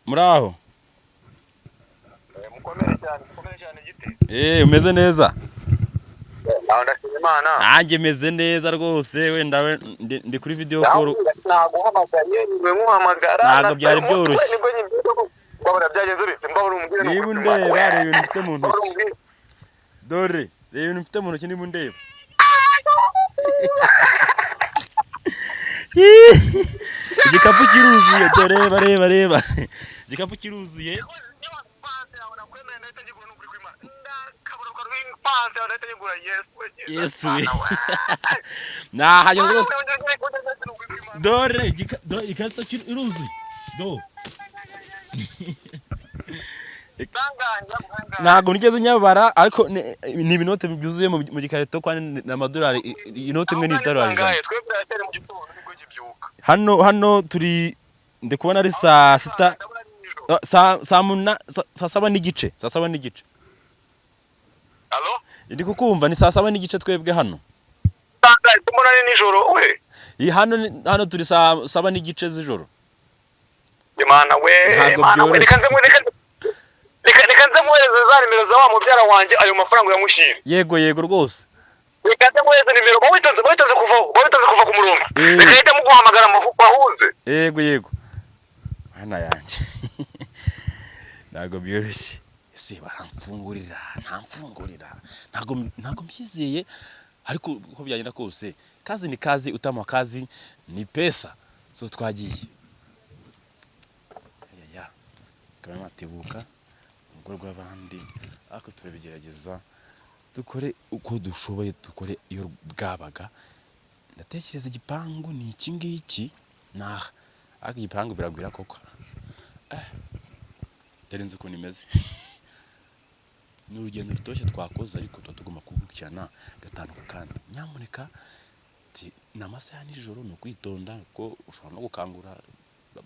Muri aho? Mukomere cyane, mukomere cyane gite. Umeze neza? Nawe ndashima Imana. Nanjye meze neza rwose, wenda ndi kuri video call. Naguhamagaye, niwe nkuhamagara. Ntabwo byari byoroshye. Nibwo nyibyuka ko mbabura byagenze bite, mbabura umbwire. Niba undeba, reba ibintu mfite mu ntoki. Dore reba ibintu mfite mu ntoki, niba undeba. Igikapu kiruzuye, dore reba, reba, reba. Igikapu kiruzuye. Yesu we. Nahageze rwose. Dore dore ikarita iruzuye. Do. Ntabwo nigeze nyabara, ariko ni ibinote byuzuye mu gikarito, kandi ni amadolari, inoti imwe ni idolari 100. Hano turi, ndi kubona ari saa sita, saa saba n'igice, saa saba n'igice. Ndi kukumva, ni saa saba n'igice twebwe hano. Nijoro we. Iyi hano hano turi saa saba n'igice z'ijoro. Imana we. Ntabwo Imana we. byoroshye. Reka nze muhereze za nimero za wa mubyara wanjye, ayo mafaranga uyamushyire. Yego, yego rwose. Reka nze muhereze nimero, bawitonze kuvaho, bawitonze kuva ku murongo. Reka ahite muguhamagara bahuze. Yego, yego. Mana yanjye, ntabwo byoroshye. Ese baramfungurira, ntamfungurira? Ntabwo mbyizeye, ariko uko byagenda kose kazi ni kazi, utamuha kazi ni pesa. So twagiye. Ayaya, kaba matebuka urugo rw'abandi, ariko turabigerageza, dukore uko dushoboye, dukore iyo bwabaga. Ndatekereza igipangu ni iki ngiki, naha, ariko igipangu biragwira koko. Dore inzu ukuntu imeze. Ni urugendo rutoshye twakoze, ariko tuba tugomba kugukurikirana gatanu ku kandi. Nyamuneka, ni amasaha ya nijoro, ni ukwitonda kuko ushobora no gukangura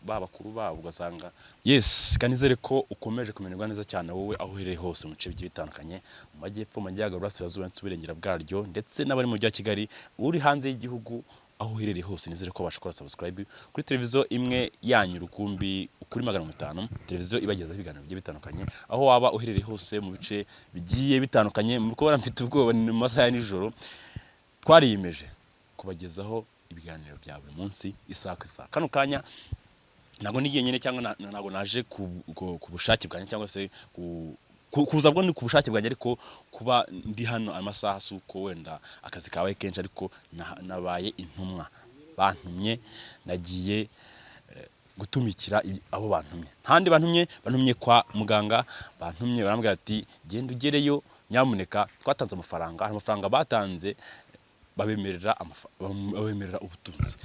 ba bakuru babo ugasanga. Yes, kandi nizere ko ukomeje kumererwa neza cyane wowe aho uherereye hose mu bice bigiye bitandukanye, mu majyepfo, mu majyaruguru, burasirazuba ndetse uburengera bwaryo, ndetse n'abari mu mujyi wa Kigali, uri hanze y'igihugu, aho uherereye hose, nizere ko wabasha gukora subscribe kuri televiziyo imwe yanyu rukumbi, kuri 500, televiziyo ibagezaho ibiganiro bigiye bitandukanye aho waba uherereye hose mu bice bigiye bitandukanye. Muri kubona mfite ubwoba, ni mu masaha ya nijoro. Twariyemeje kubagezaho ibiganiro bya buri munsi, isaha ku isaha. Kano kanya ntabwo nigiye nyine, cyangwa ntabwo naje ku bushake bwanjye, cyangwa se kuza bwo ni ku bushake bwanjye, ariko kuba ndi hano amasaha si uko wenda akazi kabaye kenshi, ariko nabaye intumwa bantumye, nagiye gutumikira abo bantumye. Ntandi bantumye, bantumye kwa muganga, bantumye barambwira ati genda ugereyo nyamuneka, twatanze amafaranga, hari amafaranga batanze babemerera ubutunzi.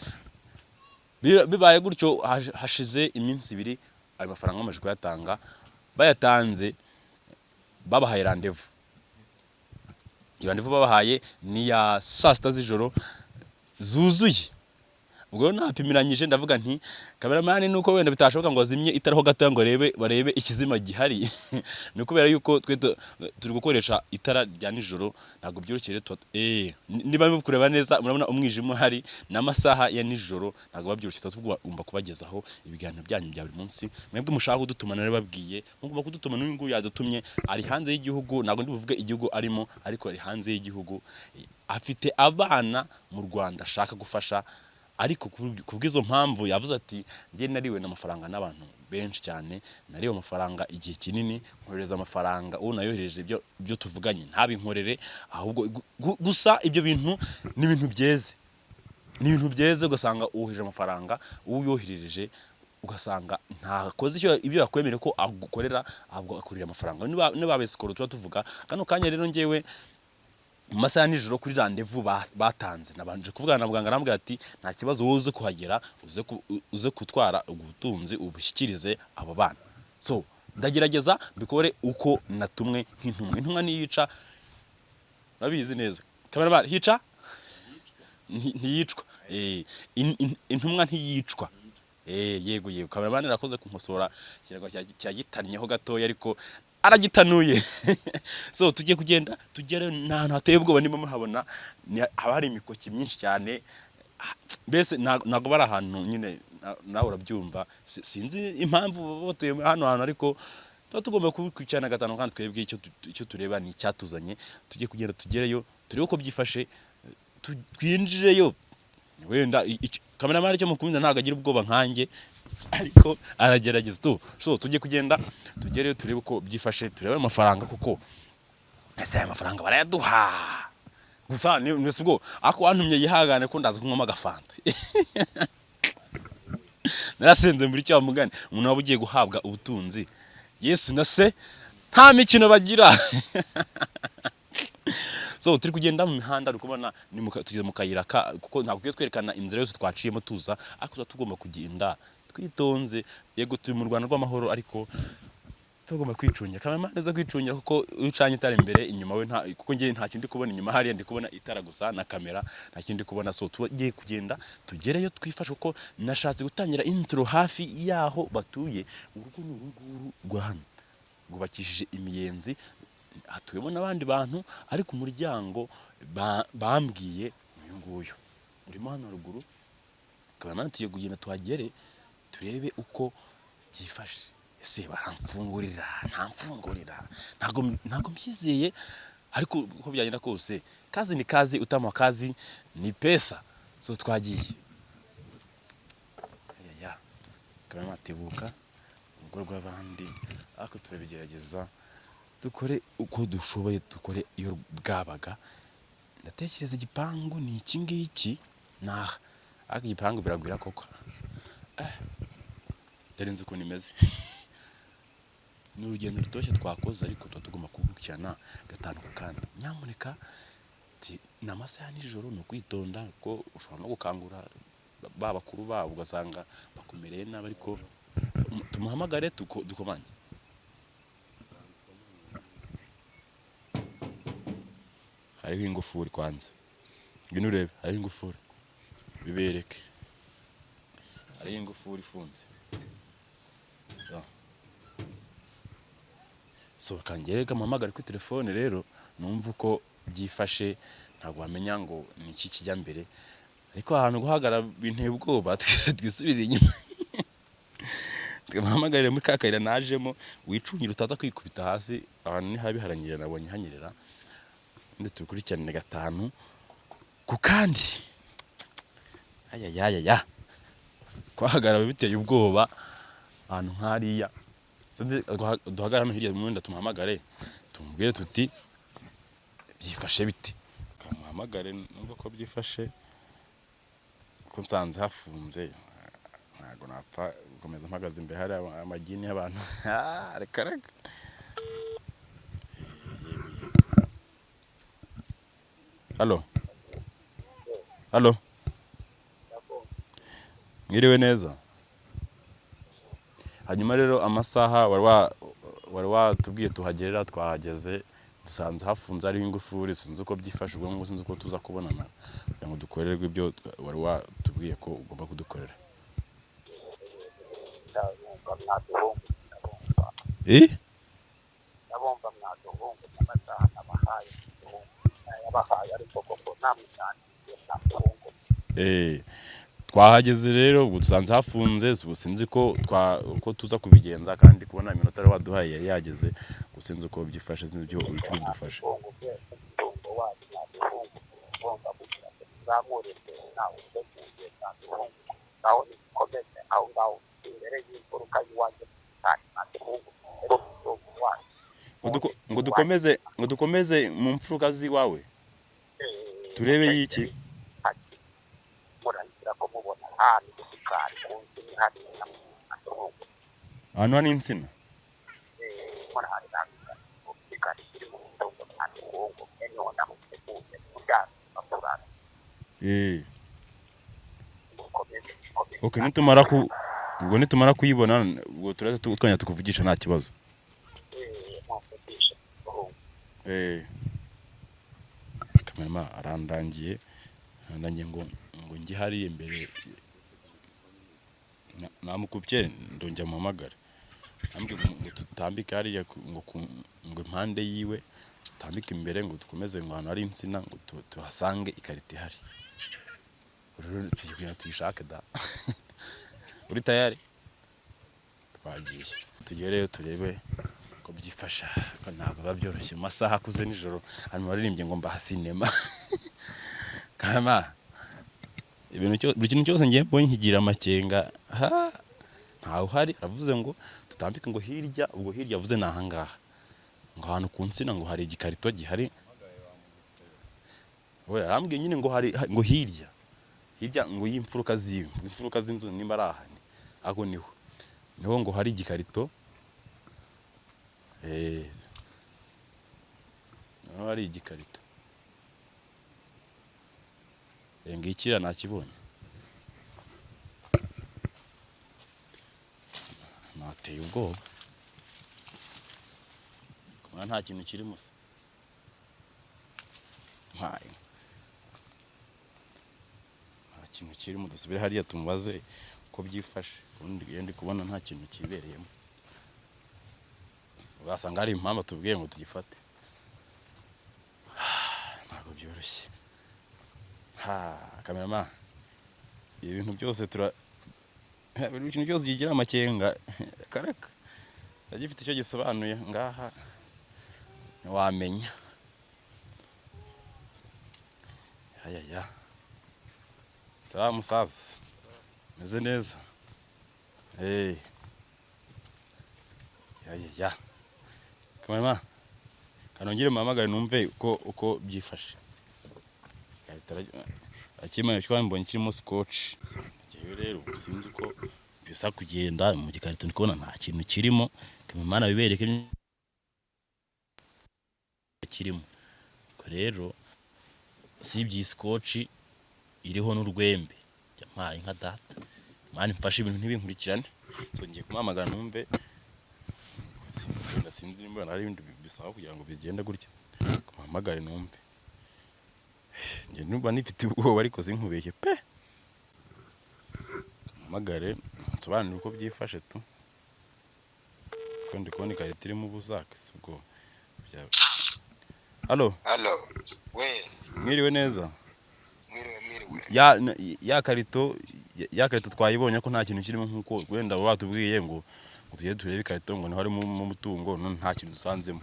Bibaye gutyo, hashize iminsi 2 ayo mafaranga bamaze kuyatanga, bayatanze babahaye rendez-vous. Iyo rendez-vous babahaye ni ya saa sita z'ijoro zuzuye. Ubwo rero napimiranyije, ndavuga nti kameramani nuko wenda bitashoboka ngo azimye itaraho gatoya ngo barebe ikizima gihari, ni ukubera yuko twe turi gukoresha itara rya nijoro, ntabwo byoroshye rero. Niba muri kureba neza murabona umwijima uhari n'amasaha ya nijoro, ntabwo biba byoroshye. Tuba tugomba kubagezaho ibiganiro byanyu bya buri munsi. Mwebwe mushaka kudutuma, narababwiye mugomba kudutuma. N'uyu nguyu yadutumye ari hanze y'igihugu, ntabwo ndi buvuge igihugu arimo, ariko ari hanze y'igihugu, afite abana mu Rwanda ashaka gufasha, ariko kubw'izo mpamvu yavuze ati njye nariwe n'amafaranga n'abantu benshi cyane, nariwe amafaranga igihe kinini, nkohereza amafaranga, uwo nayohereje ibyo tuvuganye ntabinkorere, ahubwo gusa ibyo bintu ni ibintu byeze, ni ibintu byeze, ugasanga uwohereje amafaranga, uwo uyoherereje ugasanga ntakoze ibyo yakwemereye ko agukorera, ahubwo akurira amafaranga. Niba besikoro tuba tuvuga kano kanya rero, njyewe mu masaha ya nijoro kuri rendez-vous batanze, nabanje kuvugana na muganga, arambwira ati nta kibazo, wowe uze kuhagera, uze gutwara ubutunzi ubushyikirize abo bana. So ndagerageza mbikore uko natumwe nk'intumwa. Intumwa niyica, urabizi neza cameraman, hica ntiyicwa. Intumwa ntiyicwa. Yego, yego, cameraman arakoze kunkosora, ikirago cyagitannyeho gatoya ariko aragitanuye. So tugiye kugenda tugere n'ahantu hateye ubwoba, niba muhabona haba hari imikoki myinshi cyane. Mbese ntabwo bari ahantu nyine, nawe urabyumva. Sinzi impamvu baba batuye hano hantu, ariko tuba tugomba kubikurikirana gatanu. Kandi twebwe icyo tureba ni icyatuzanye. Tujye kugenda tugereyo, turebe uko byifashe, twinjireyo. Wenda cameraman icyo mukunda, ntabwo agira ubwoba nkanjye, ariko aragerageza tu. So tujye kugenda tugereyo, turebe uko byifashe, turebe amafaranga, kuko ese aya mafaranga barayaduha gusa? Ni si ubwo ako wantumye yihangane ko ndaza kunywamo agafanta. Narasenze muri cya mugani, umuntu waba ugiye guhabwa ubutunzi, Yesu na se nta mikino bagira. So turi kugenda mu mihanda, uri kubona ni tugeze mu kayira ka, kuko ntabwo tugiye twerekana inzira yose twaciyemo tuza, ariko tuba tugomba kugenda twitonze. Yego, turi mu Rwanda rw'amahoro, ariko tugomba kwicungira. Cameraman neza kwicungira, kuko iyo ucanye itara imbere, inyuma we nta, kuko ngiye nta kindi kubona inyuma hariya, ndi kubona itara gusa na kamera, nta kindi kubona. So tugiye kugenda tugereyo twifashe, kuko nashatse gutangira intro hafi yaho batuye. Urugo ni uru nguru rwa hano, rwubakishije imiyenzi, hatuwemo n'abandi bantu, ariko umuryango bambwiye uyu nguyu urimo hano haruguru. Cameraman, tugiye kugenda tuhagere, turebe uko byifashe. Ese baramfungurira, ntamfungurira? Ntabwo mbyizeye, ariko uko byagenda kose, kazi ni kazi, utamuha kazi ni pesa. So twagiye. Ayaya, cameraman, tebuka urugo rw'abandi, ariko turabigerageza, dukore uko dushoboye, dukore iyo bwabaga. Ndatekereza igipangu ni iki ngiki, naha, ariko igipangu biragwira koko. Dore inzu ukuntu imeze. Ni urugendo rutoshye twakoze, ariko tuba tugomba kugukurikirana gatanu ku kandi. Nyamuneka, ni amasaha ya nijoro, ni ukwitonda, kuko ushobora no gukangura ba bakuru babo ugasanga bakumereye nabi. Ariko tumuhamagare, dukomanye. Hariho ingufuri kwanza, ngwino urebe, hariho ingufuri, bibereke, hariho ingufuri ifunze. So kangere kamuhamagare kuri telefone rero, numva uko byifashe. Ntabwo wamenya ngo ni iki kijya mbere, ariko ahantu guhagarara binteye ubwoba. Twisubirire inyuma, tumuhamagarire muri ka kayira najemo. Wicungire utaza kwikubita hasi, ahantu ni habi, haranyerera, nabonye hanyerera. Ubundi tubikurikiranire gatanu ku kandi. Ayayayaya, kuhahagarara biteye ubwoba ahantu nk'hariya. Sinzi, duhagarare hano hirya, wenda tumuhamagare, tumubwire tuti byifashe bite. Kamuhamagare numva ko byifashe, ko nsanze hafunze, ntabwo napfa gukomeza mpagaze imbere hari amagini y'abantu. Ah, reka reka. Yego, yego. Halo, halo, mwiriwe neza. Hanyuma rero amasaha wari watubwiye tuhagerera, twahageze, dusanze hafunze, hariho ingufuri. Sinzi uko byifashe ubwo ngubwo, sinzi uko tuza kubonana kugira ngo dukorerwe ibyo wari watubwiye ko ugomba kudukorera. Ndabumva mwaduhungu, ndabumva. Eh? Ndabumva mwaduhungu, n'amasaha nabahaye mwaduhungu nayabahaye, ariko koko namwe cyane mwaduhungu. Eh, twahageze rero, ubwo dusanze hafunze. Ubu sinzi ko uko tuza kubigenza, kandi kubona iminota wari waduhaye yari yageze. Gusa sinzi uko byifashe, sinzi ibyo ibiciro bidufashe. Mwaduhungu umutungo wacu, mwaduhungu ugomba kugira ngo tuzamurirwe nawe uteguye, mwaduhungu ngaho nimukomeze aho ngaho imbere y'imfuruka y'iwanjye cyane, mwaduhungu umutungo wacu. Ngo dukomeze mu mfuruka z'iwawe, turebe y'iki? Ati murahitira ko mubona ahantu gikari ku nzu ni hariya, mwaduhungu. Ahantu hari insina. Muraharira gikari kiri mu mutungo, mwaduhungu, none muteguye kubyara bakurana. Eh. Mukomeze mukomeze. Okay, nitumara ku ubwo nitumara kuyibona, ubwo turaza twongera tukuvugisha, nta kibazo. Mumvugishe, mwaduhungu. Eh, cameraman arandangiye ngo njye hariya imbere. Namukupye, ndongera muhamagare, ambwiye ngo tutambike hariya ngo impande yiwe, tutambike imbere, ngo dukomeze, ngo ahantu hari insina, ngo tuhasange ikarito ihari. Rero tugiye kugenda tuyishake da. Uri tayari? Twagiye tugereyo turebe ko byifasha, ko ntabwo biba byoroshye mu masaha akuze nijoro. Hanyuma baririmbye ngo mbaha sinema kama ibintu buri kintu cyose ngiye mbonye nkigira amakenga. Ha, ntawe uhari. Aravuze ngo tutambike ngo hirya, ubwo hirya avuze ni ahangaha, ngo ahantu ku nsina ngo hari igikarito gihari. We arambwiye nyine ngo hari ngo hirya hirya ngo y'imfuruka z'iyo imfuruka z'inzu, nimba ari aha ni aho, niho niho ngo hari igikarito, niho hari igikarito. Ngikira nakibonye, nateye ubwoba kubona nta kintu kirimo se. Mpaye nta kintu kirimo. Dusubire hariya tumubaze uko byifashe. Ubundi iyo ndi kubona nta kintu kibereyemo, wasanga hari impamvu atubwiye ngo tugifate. Ntabwo byoroshye. Ha, cameraman, ibintu byose tura buri kintu cyose kigira amakenga kareka gifite icyo gisobanuye ngaha, ntiwamenya. Ayaya, sawa musaza, meze neza. Yaya, cameraman, kanongere muhamagare numve uko byifashe. Akimana twambonye kirimo scotch. Njyewe rero sinzi uko bisa kugenda mu gikarito, ndi kubona nta kintu kirimo. Cameraman bibereke kirimo. Ubwo rero sibye iyi scotch iriho n'urwembe, yampaye nka data. Mani mfashe ibintu ntibinkurikirane. So ngiye kumuhamagara numve. Wenda sinzi nimba hari ibindi bisaba kugira ngo bigende gutya. Kumuhamagare numve. Njye numva nifite ubwoba ariko sinkubeshye pe. Kumuhamagare nsobanure uko byifashe tu. Ko ndi kubona ikarita irimo ubusa si ubwo. Halo, Halo, we. Mwiriwe neza. Mwiriwe, mwiriwe. Ya karito twayibonye ko nta kintu kirimo, nkuko wenda batubwiye ngo tugende turebe ikarito ngo niho harimo umutungo, none nta kintu dusanzemo.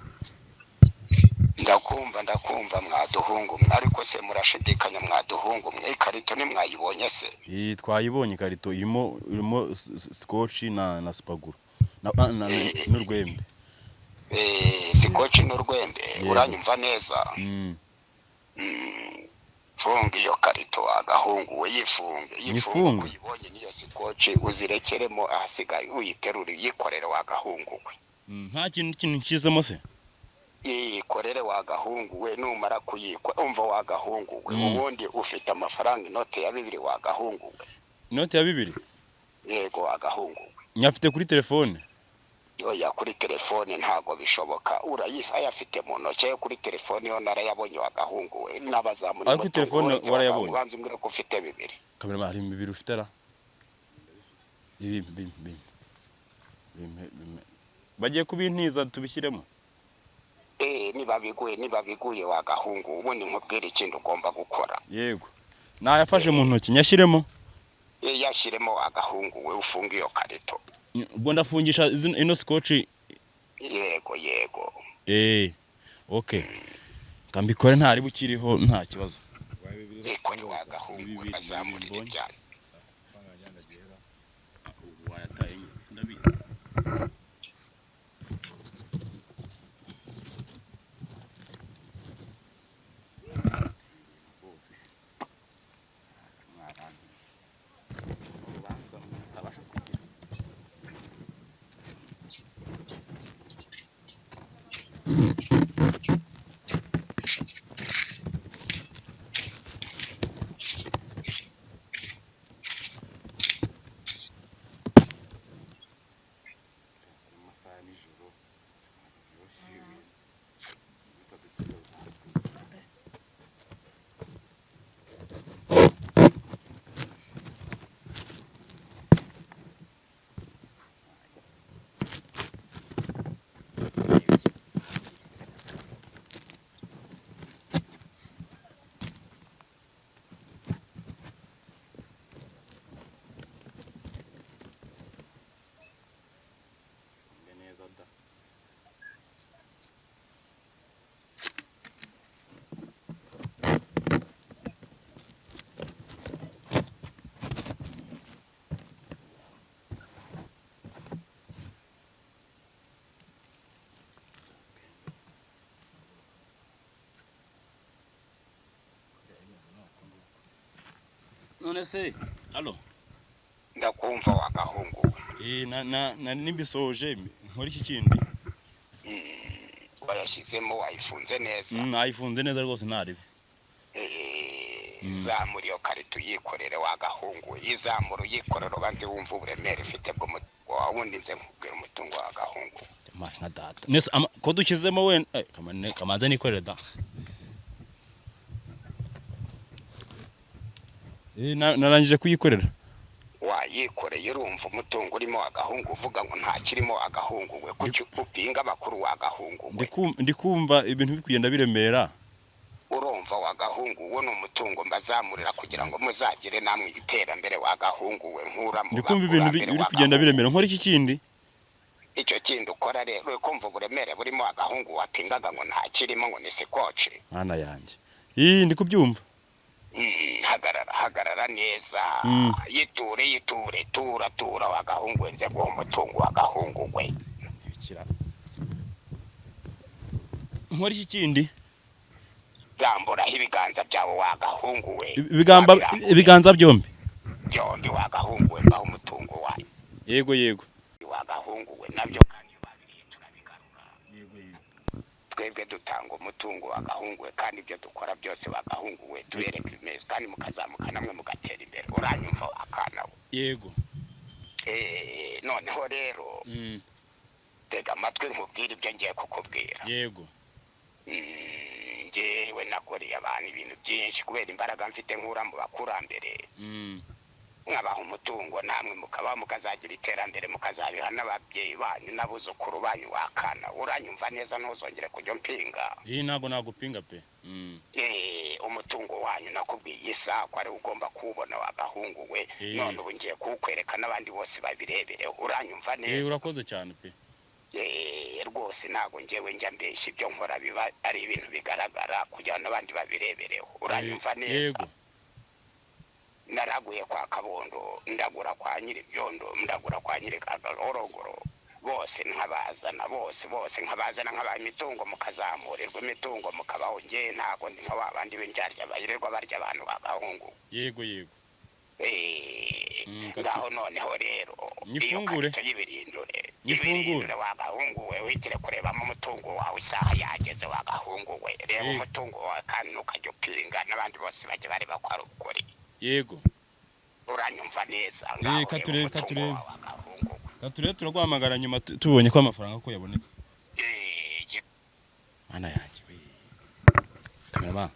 Ndakumva, ndakumva mwaduhungu mwe, ariko se murashidikanya mwaduhungu mwe? Ikarito ntimwayibonye se? Iyi twayibonye, ikarito irimo scotch na supaguru n'urwembe. Scotch n'urwembe. Yego. Uranyumva neza? Mm. Funga iyo karito agahungu we, yifunge, yifunge. Nyifunge? Uyibonye niyo scotch uzirekeremo, ahasigaye uyiterure uyikorere wagahungu we. Nta kintu nshyizemo se? Yikorere wagahungu we. Numara kuyikora, umva wagahungu we, ubundi ufite amafaranga inote ya 2 wagahungu we? Inoti ya 2? Yego wagahungu we. Nyafite kuri telefone. Oya, kuri telefone ntago bishoboka, urayafite mu ntoki. Ayo kuri telefone yo narayabonye wagahungu we, n'abazamu. Ayo kuri telefone warayabonye? Ubanza umbwire ko ufite 2. Cameraman, hari 2 ufite ra? Ibi ibi ibi bagiye kubintiza tubishyiremo. Niba biguye, niba biguye wagahungu, ubundi nkubwire ikindi ugomba gukora. Yego, nayafashe mu ntoki, nyashyiremo. Yashyiremo agahungu we, ufunge iyo karito. Ubwo ndafungisha ino scotch? Yego, yego. Okay, kambikore, ntari bukiriho, nta kibazo. Ikore wagahungu we. 2 Bazamurire mbonye. ibyanyu. Ubu wayataye nyine, sindabizi. Urubanza mutabasha kugira. Mu masaha ya nijoro ntabwo byoroshye, ibintu bitadukiza bizatwica. None se allo? Ndakumva wagahungu. Na na na nimbisoje nkora iki kindi? Wayashyizemo, wayifunze neza? Nayifunze neza rwose, ntaribe. Zamura iyo karito uyikorere wagahungu, yizamura uyikorere, ubanze wumva uburemere ifite bw'umutungo wawe, ubundi nze nkubwira umutungo wagahungu. Mayi nka data. Nese ko dushyizemo wenda kamanze nikorere da. Narangije kuyikorera. Wayikoreye, urumva umutungo urimo wagahungu? Uvuga ngo nta kirimo wagahungu we, kuki upinga amakuru wagahungu we? Ndi kumva ibintu biri kugenda biremera. Urumva wagahungu, uwo ni umutungo mbazamurira kugira ngo muzagire namwe iterambere wagahungu we, nkura mu Ndi kumva ibintu bakurambere biri kugenda wagahungu. biremera, nkora iki kindi? Icyo kindi ukora rero, uri kumva uburemere burimo wagahungu? Wapingaga ngo nta kirimo, ngo ni sikoci. Mwana yanjye. Ii, ndi kubyumva. Hagarara, hagarara neza. Yiture, yiture, tura, tura wagahungu we, nze guha umutungo wagahungu we. Ibikira. Nkora iki kindi? Ramburaho ibiganza byawe wagahungu we. Ibigamba Wabirambuye. Ibiganza byombi. Byombi wagahungu we, mbaho umutungo wawe. Yego yego. Wagahungu we, nabyo kandi babiriye turabigarura. Yego yego. Twebwe dutanga umutungo wagahungu we, kandi ibyo dukora byose wagahungu we tubereka ibimeze, kandi mukazamuka namwe mugatera imbere. Uranyumva akana we? Yego. Noneho rero tega amatwi nkubwire ibyo ngiye kukubwira. Yego. Njyewe nakoreye abantu ibintu byinshi kubera imbaraga mfite nkura mu bakurambere, nkabaha umutungo, namwe mukabaho mukazagira iterambere, mukazabiha n'ababyeyi banyu n'abuzukuru banyu wakana. Uranyumva neza? Ntuzongere kujya umpinga. Iyi ntago nagupinga pe. Umutungo wanyu nakubwiye isaha ko ari ugomba kuwubona wagahungu we. None ubu ngiye kuwukwereka n'abandi bose babirebere. Uranyumva neza? Urakoze cyane pe. Rwose ntabwo njyewe njya mbeshya, ibyo nkora biba ari ibintu bigaragara kugira ngo n'abandi babirebereho. Uranyumva neza? Yego. Naraguye kwa Kabondo, ndagura kwa Nyiribyondo, ndagura kwa Nyirikagorogoro, bose nkabazana, bose bose nkabazana, nkabaha imitungo, mukazamurirwa imitungo, mukabaho. Njye ntabwo ndi nka wa bandi b'indyarya bayirirwa barya abantu bagahungu. Yego yego. Ngaho noneho rero iyo Nyifungure. karito y'ibirindure. Nyifungure. Ibirindure wagahungu we, wigire kurebamo umutungo wawe, isaha yageze wagahungu we. Reba umutungo wawe kandi ntukajya upinga, n'abandi bose bajya bareba ko ari ukuri. Yego. Uranyumva neza? Ngaho Ka reba turebe, ka umutungo turebe. wawe wagahungu we. Katurebe, turaguhamagara nyuma tubonye ko amafaranga ko yabonetse. Mana yanjye we. Cameraman.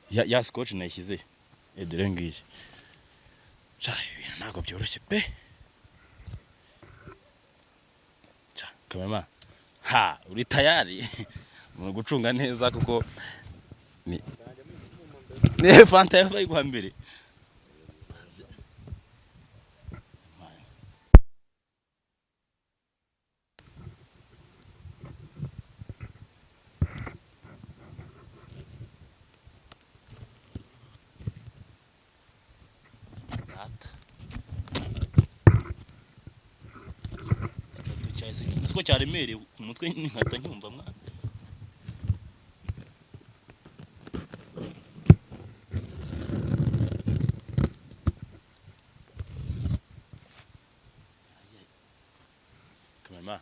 Ya scotch nayishyize. Dore ngiyi. Sha, ibintu ntabwo byoroshye pe. Sha, cameraman. Ha, uri tayari? Mu gucunga neza kuko ni Fanta yabaye guha mbere. Data. Igikarito cyahise siko cyaremereye ku mutwe nkahita nyumva mwana. Kamema,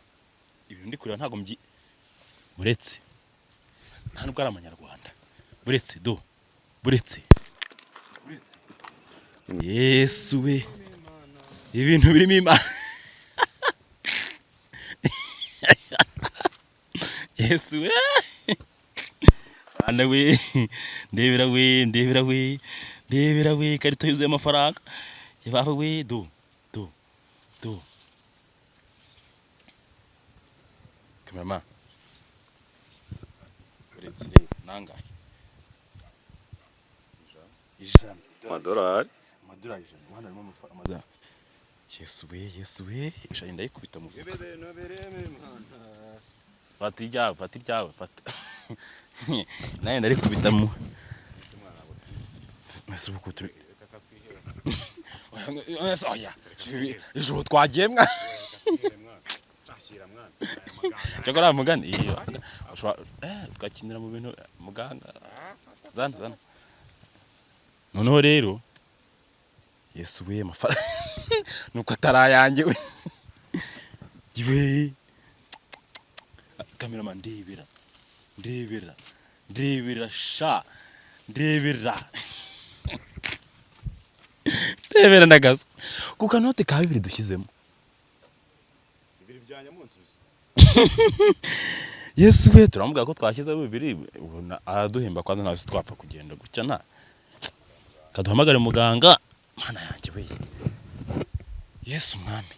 ibintu ndi kureba ntabwo mbyi buretse nta nubwo ari amanyarwanda, buretse do, buretse buretse, Yesu we, ibintu birimo Imana, Yesu we, Mana we, ndebera we, ndebera we, ndebera we, ikarito yuzuye amafaranga yababa we, do do do, kamama, uretse reba nangahe? 100. Amadolari. Amadolari 100 hano harimo amafaranga, amadolari. Yesu we, Yesu we, ishayi ndayikubita mu mufuka. Fata ibyawe, fata ibyawe, fata nawe, ndarikubita mu ese ubu ko turi. Oya, oya, ijoro twagiye mwa cyakora mugani iyo ushobora twakinira mu bintu muganga zana zana. Noneho rero Yesu we, amafaranga nuko atari ayanjye we. We cameraman, ndebera, ndebera, ndebera sha, ndebera, ndebera, ndagazo ku kanote ka 2 dushyizemo. 2 bya nyamunsuzi. Yesu we, turamubwira ko twashyizeho 2, ubona araduhemba. Kwanza ntabwo twapfa kugenda gutya, nta kaduhamagare muganga. Mana yanjye we, Yesu mwami,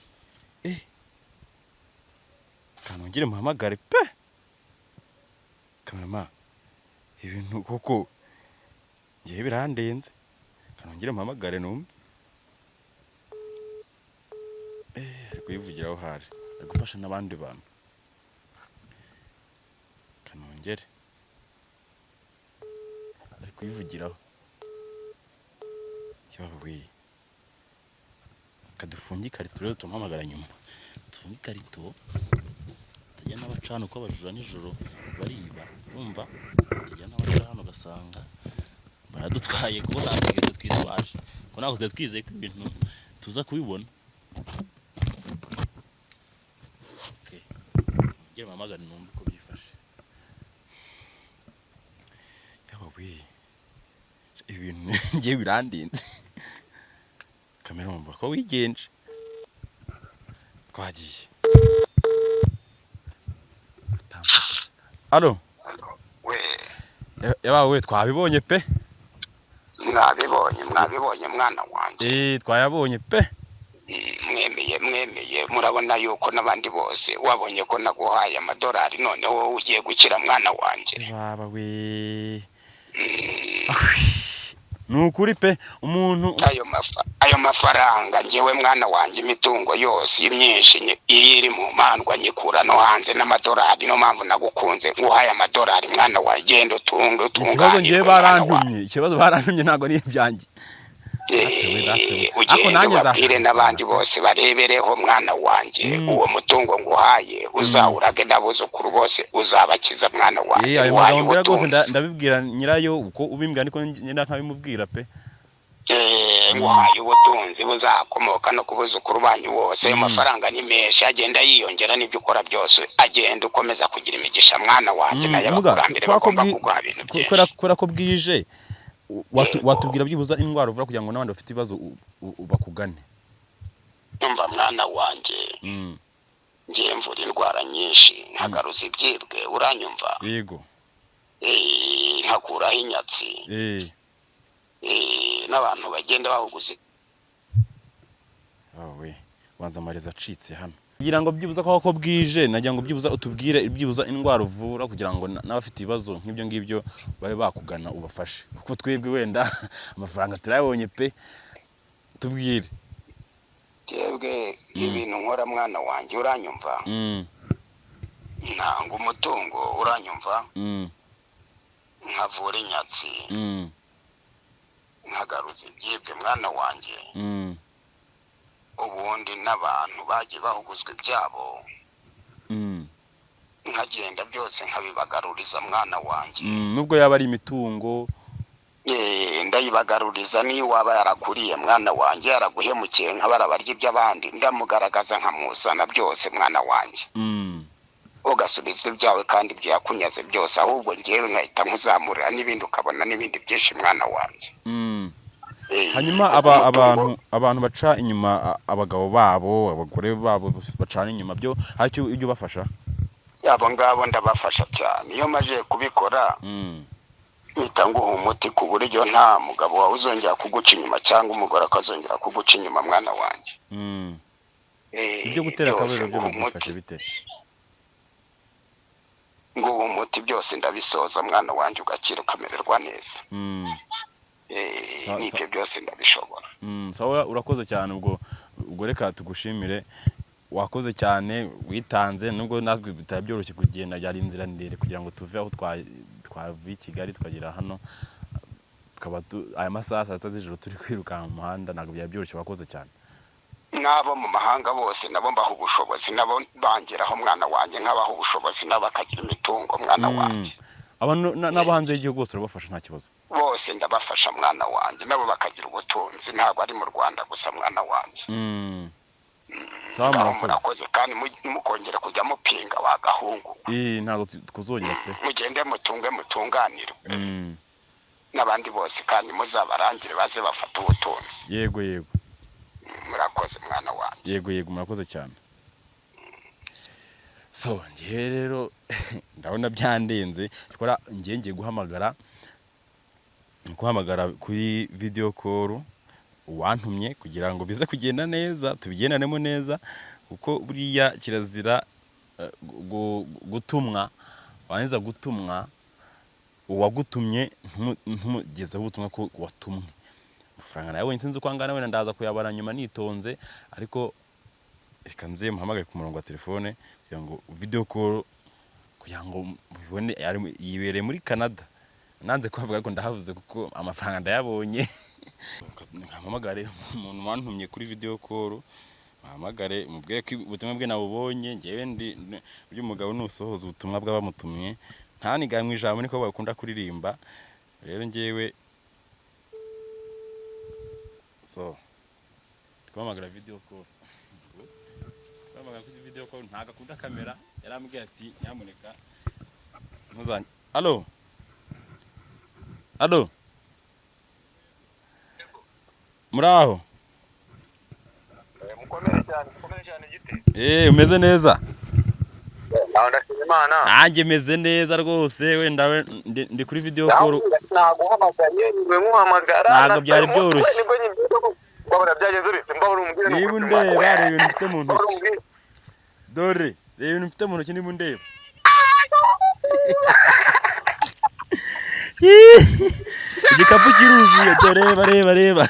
kanongere muhamagare pe. Cameraman, ibintu koko ngewe birandenze. Kanongere muhamagare numve. Ari kuyivugiraho, hari ari gufasha n'abandi bantu. Kanongere, ari kuyivugiraho. Yewe, kadufunge ikarito rero, tumuhamagara nyuma. Dufunge ikarito tajya n'abacana, uko abajura nijoro bariba. Urumva tajya n'abaca hano ugasanga baradutwaye, kuko nta tegeko twitwaje, ko ntabwo twari twizeye ko ibintu tuza kubibona. Okay. Ngira mpamagare numve uko byifashe. Yawe we, ibintu ngiye birandinze. Kamera, mumva ko wigenje, twagiye. Alo? We. Yabawe we, twabibonye pe. Mwabibonye, mwabibonye mwana wanjye? Eh, twayabonye pe. Mwemeye, mwemeye, murabona yuko n'abandi bose wabonye ko naguhaye amadolari, noneho wowe ugiye gukira mwana wanjye. Baba we, ni ukuri pe, umuntu Ayo mafaranga ngewe mwana wanjye, imitungo yose imyinshi iyo iri mu mandwa nyikura no hanze n'amadolari. Niyo mpamvu nagukunze, nguhaye amadolari mwana wanjye, genda utunge Ikibazo ngewe utunganirwe mwana wanjye. Barantumye, ikibazo barantumye, ntabwo ari ibyanjye. Data we. Ariko Ugende nanjye ubabwire nzashaka n'abandi bose barebereho mwana wanjye. Uwo mutungo nguhaye uzawurage n'abuzukuru bose, uzabakiza mwana wanjye. Ayo Nguhaye magambo mbwira rwose ubutunzi. ndabibwira nyirayo uko ubimbwira, niko nyina nkabimubwira pe. Nguhaye ubutunzi buzakomoka no ku buzukuru banyu bose. Ayo mafaranga ni menshi, agenda yiyongera n'ibyo ukora byose, agenda ukomeza kugira imigisha mwana wanjye. Nayo Muga, abakurambere kubera ko bagomba kuguha ibintu byinshi. kubera ko bwije, Yego. watubwira byibuza indwara uvura kugira ngo n'abandi bafite ibibazo bakugane. Umva mwana wanjye, ngiye mvura indwara nyinshi, nkagaruza ibyibwe, uranyumva? Yego. Nkakuraho inyatsi. N'abantu bagenda bahuguza. We banza amarezi acitse hano, kugira ngo byibuza ko bwije, nagira ngo byibuza utubwire byibuza indwara uvura, kugira ngo n'abafite ibibazo nk'ibyo ngibyo babe bakugana ubafashe, kuko twebwe wenda amafaranga turayabonye pe. Tubwire. Twebwe ibintu nkora mwana wanjye, uranyumva? Ntanga umutungo, uranyumva? Nkavura inyatsi, nkagaruza ibyibwe mwana wanjye. Ubundi n'abantu bagiye bahuguzwa ibyabo, nkagenda byose nkabibagaruriza mwana wanjye. Nubwo yaba ari imitungo? Ndayibagaruriza. Niyo waba yarakuriye mwana wanjye, yaraguhemukiye, nk'abara barya iby'abandi, ndamugaragaza nkamusana byose mwana wanjye. Ugasubizwa ibyawe kandi ibyo yakunyaze byose, ahubwo ngewe nkahita nkuzamurira n'ibindi, ukabona n'ibindi byinshi mwana wanjye. Hanyuma Kuko aba umutungo- abantu baca inyuma abagabo babo, abagore babo bacana inyuma, byo hari icyo ujya ubafasha? Abo ngabo ndabafasha cyane. Iyo maze kubikora, mpita nguha umuti ku buryo nta mugabo wawe uzongera kuguca inyuma cyangwa umugore akazongera kuguca inyuma mwana wanjye. Ibyo gutera Byose akabariro byo nguha byifashe umuti. bite? Nguha umuti, byose ndabisoza mwana wanjye, ugakira ukamererwa neza. N'ibyo byose ndabishobora. Sawa, urakoze cyane. Ubwo reka tugushimire, wakoze cyane, witanze, nubwo natwe bitari byoroshye kugenda, byari inzira ndende kugira ngo tuve aho twavuye i Kigali tukagera hano, tukaba aya masaha saa 6 z'ijoro turi kwirukanka mu muhanda, ntabwo byari byoroshye. Wakoze cyane. N'abo mu mahanga bose nabo mbaha ubushobozi, nabo bangeraho mwana wanjye, nkabaha ubushobozi, nabo bakagira imitungo mwana wanjye. Abantu n'abo hanze y'igihugu bose urabafasha, nta kibazo? Bose ndabafasha, mwana wanjye, nabo bakagira ubutunzi. Ntabwo ari mu Rwanda gusa, mwana wanjye. Sawa. Ngaho. Murakoze. Murakoze, kandi ntimukongere kujya mupinga wa gahungu. Eh, ntabwo tuzongera pe. Mugende mutunge, mutunganirwe n'abandi bose, kandi muzabarangire baze bafate ubutunzi. Yego. Murakoze, mwana wanjye. Yego, murakoze cyane. So ngewe rero ndabona byandenze. Twara ngiye ngiye guhamagara kuri video call uwantumye kugira ngo bize kugenda neza, tubigendanemo neza, kuko buriya kirazira gutumwa, warangiza gutumwa uwagutumye ntumugezeho ubutumwa ko watumwe. Amafaranga nawe sinzi uko angana, wenda ndaza kuyabara nyuma nitonze, ariko reka nze muhamagare ku murongo wa telefone kugira ngo video call, kugira ngo mubibone. Yibereye muri Canada. Nanze kuhavuga ariko ndahavuze kuko amafaranga ndayabonye. Mpamagare umuntu wantumye kuri video call, muhamagare mubwire ko ubutumwa bwe nabubonye. Ngewe ndi uyu mugabo nusohoza ubutumwa bw'abamutumye ntaniga mu ijambo, niko bakunda kuririmba. Rero ngewe so guhamagara video call, guhamagara kuri video call, ntabwo akunda kamera. Yarambwiye ati: "Nyamuneka ntuzanye." Allo, allo, muraho? Mukomere cyane, mukomere cyane, giti. Eh, umeze neza? Nawe ndashima Imana. Nanjye meze neza rwose. Wenda we ndi kuri video call. Naguhamagaye, niwe nkuhamagara. Ntabwo byari byoroshye. Nibwo nyibwira ko mbabura byagenze bite, mbabura umbwire. Niba undeba, reba ibintu mfite mu ntoki. Dore reba ibintu mfite mu ntoki. Niba undeba, igikapu kiruzuye. Dore reba, reba, reba,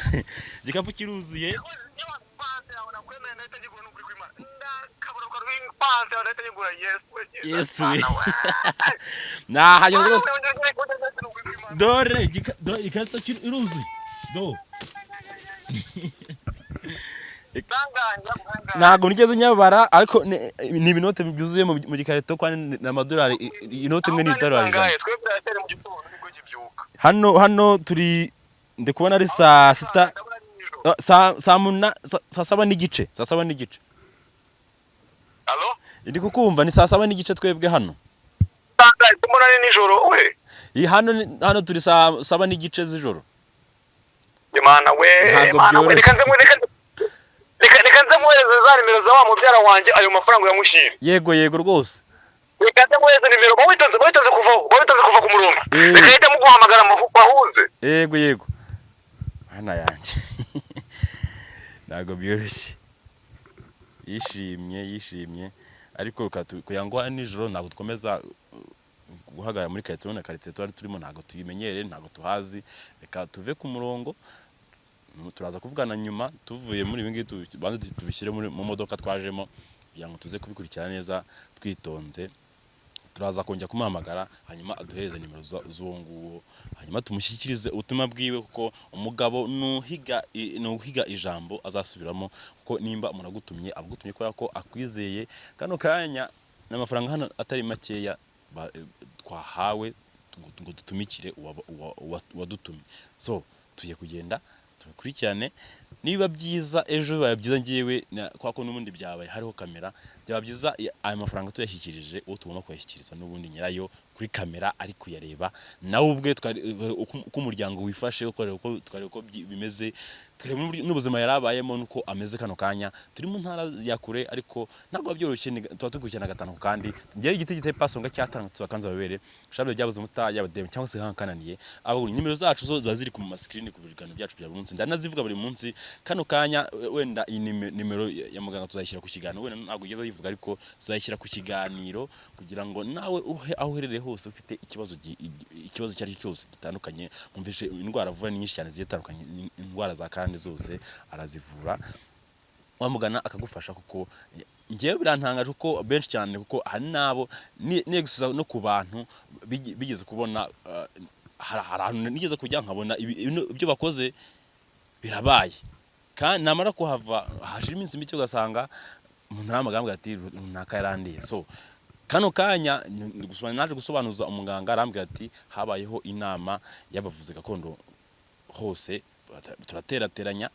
igikapu kiruzuye. Yesu we, nahageze rwose. Dore dore ikarito iruzuye, do. Ntabwo nigeze nyabara, ariko ni ibinote byuzuye mu gikarito, kandi ni amadolari. Inote imwe ni idolari 100. Hano turi, ndi kubona ari saa sita, saa 7:30, saa 7:30. Ndi kukumva, ni saa 7:30 twebwe hano. Nijoro we? Iyi hano hano turi saa 7:30 z'ijoro. Imana we! Ntabwo Imana we! byoroshye. Reka nze muhereze za nimero za wa mubyara wanjye, ayo mafaranga uyamushyire. Yego rwose. Reka nze muhereze nimero. Bawitonze, kuvaho, bawitonze kuva ku murongo. Eh. Reka ahite muguhamagara bahuze. Yego, hana yanjye, ntabwo byoroshye. Yishimye, yishimye, ariko reka kugira ngo hano nijoro ntabwo dukomeza guhagarara muri karitsiye. Ubona karitsiye twari turimo ntabwo tuyimenyereye, ntabwo tuhazi. Reka tuve ku murongo, turaza kuvugana nyuma tuvuye muri ibi ngibi, banze tubishyire mu modoka twajemo kugira ngo tuze kubikurikirana neza twitonze. Turaza kongera kumuhamagara, hanyuma aduhereze nimero z'uwo nguwo, hanyuma tumushyikirize ubutumwa bwiwe, kuko umugabo nuhiga ijambo azasubiramo, kuko nimba umuntu agutumye, agutumye kubera ko akwizeye. Kano kanya n'amafaranga hano atari makeya twahawe ngo dutumikire uwadutumye. So tugiye kugenda tubikurikirane. Niba byiza ejo, bibaye byiza ngewe kwa ko n'ubundi byabaye hariho kamera, byaba byiza aya mafaranga tuyashyikirije uwo tugomba kuyashyikiriza, n'ubundi nyirayo kuri kamera ari kuyareba nawe ubwe. Uko umuryango wifashe, uko twareba uko bimeze, tukareba n'ubuzima yari abayemo n'uko ameze kano kanya. Turi mu ntara ya kure, ariko ntabwo biba byoroshye. Tuba dukurikirana gatanu ku kandi. Ngewe igiti giteye pasonga cyatanga tubakanza babere shabe byabuze umuta yaba dem cyangwa se kananiye abo. Nimero zacu zo ziba ziri ku masikirini ku biganiro byacu bya buri munsi, ndanazivuga buri munsi. Kano kanya wenda iyi nimero ya muganga tuzayishyira ku kiganiro. Wenda ntabwo ugeze ayivuga, ariko tuzayishyira ku kiganiro kugira ngo nawe aho uherereye hose ufite ikibazo ikibazo icyo ari cyo cyose gitandukanye. Mwumvishe indwara avura ni nyinshi cyane zigiye zitandukanye, indwara za karande zose arazivura, wamugana akagufasha. Kuko ngewe birantangaje kuko benshi cyane, kuko hari n'abo negusiza no ku bantu bigeze kubona, hari ahantu nigeze kujya nkabona ibyo bakoze birabaye, kandi namara kuhava hashira iminsi mike ugasanga umuntu arahamagara ati: "Runaka yarandiye." So Kano kanya naje gusobanuza umuganga, arambwira ati habayeho inama y'abavuzi gakondo hose, turaterateranya,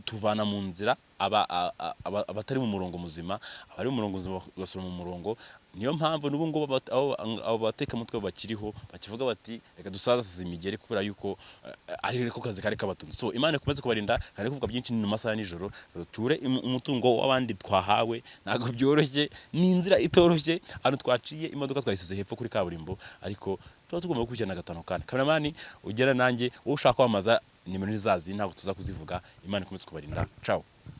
tuvana mu nzira abatari mu murongo muzima, abari mu murongo muzima basubira mu murongo. Niyo mpamvu n'ubu ngubu abo batekamutwe bakiriho bakivuga bati reka dusaze imigeri, kubera yuko ari ko kazi kari kabatunze. So Imana ikomeze kubarinda. Kandi kuvuga byinshi ni mu masaha ya nijoro, duture umutungo w'abandi twahawe ntabwo byoroshye, ni inzira itoroshye. Ahantu twaciye imodoka twayisize hepfo kuri kaburimbo, ariko tuba tugomba gukurikirana gatanu kane. Kameramani ugera nanjye, wowe ushaka kwamamaza nimero ntizazi, ntabwo tuza kuzivuga. Imana ikomeze kubarinda. Ciao.